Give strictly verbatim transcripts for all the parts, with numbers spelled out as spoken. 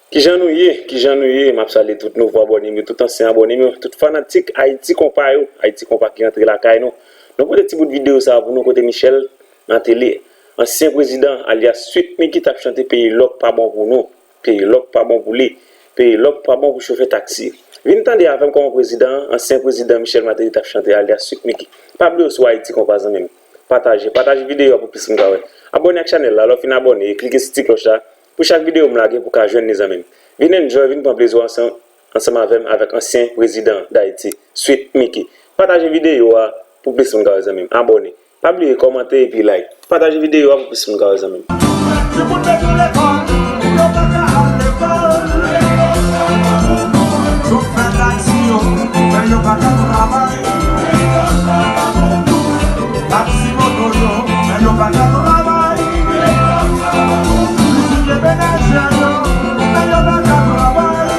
Kijan nou ye? Kijan nou ye? M ap salye tout nouvo abòne m yo, tout ansyen abòne m yo, tout fanatik Ayiti Konpa yo, Ayiti Konpa ki rantre lakay nou. Nou pote ti bout videyo sa a pou nou kote Michel Martelly, ansyen prezidan alyas Sweet Micky t ap chante peyi lòk pa bon pou nou, peyi lòk pa bon pou li, peyi lòk pa bon pou chofè taksi. Vin tande avè m kòman prezidan, ansyen prezidan Michel Martelly t ap chante alyas Sweet Micky. Pa bliye w sou Ayiti Konpa zanmi m. Pataje, pataje videyo a pou plis moun ka wè. Abòne ak chanèl la, lè w fin abòne, klike sou ti klòch la, pou chak videyo m lage pou ka jwenn li zanmi m. Vin enjoy, vin pran plezi w ansanm, ansanm avè m avèk ansyen prezidan Dayiti, Sweet Micky. Pataje videyo a pou plis moun ka wè zanmi m. Abòne. Pa bliye kòmante epi like. Pataje videyo a pou plis moun ka wè zanmi m. Timoun bezwen lekòl, yo pa ka al lekòl. Chofè taksi yo, men yo pa ka travay. Taksi moto yo, men yo pa ka travay. Isit le menajè yo, men yo pa ka travay.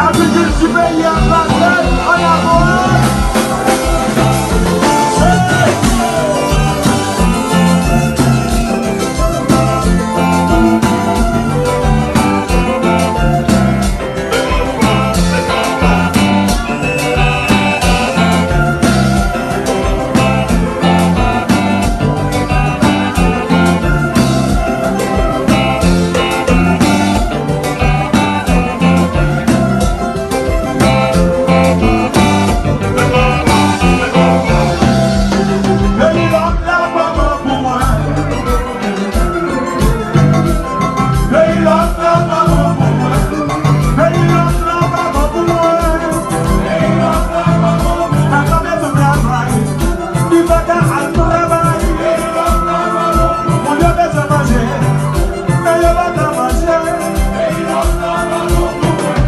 Agrikilti peyi a kraze, ann avan.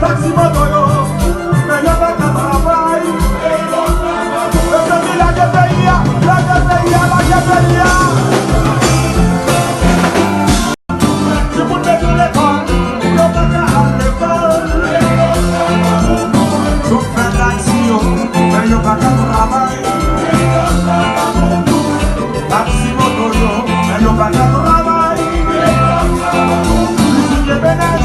Taksi moto yo, men yo pa ka travay. Mezanmi, lage peyi a, lage peyi a, lage peyi a. Timoun bezwen lekòl, yo pa ka al lekòl. Chofè taksi yo, men yo pa ka travay. Taksi moto yo, men yo pa ka travay. Isit le menaj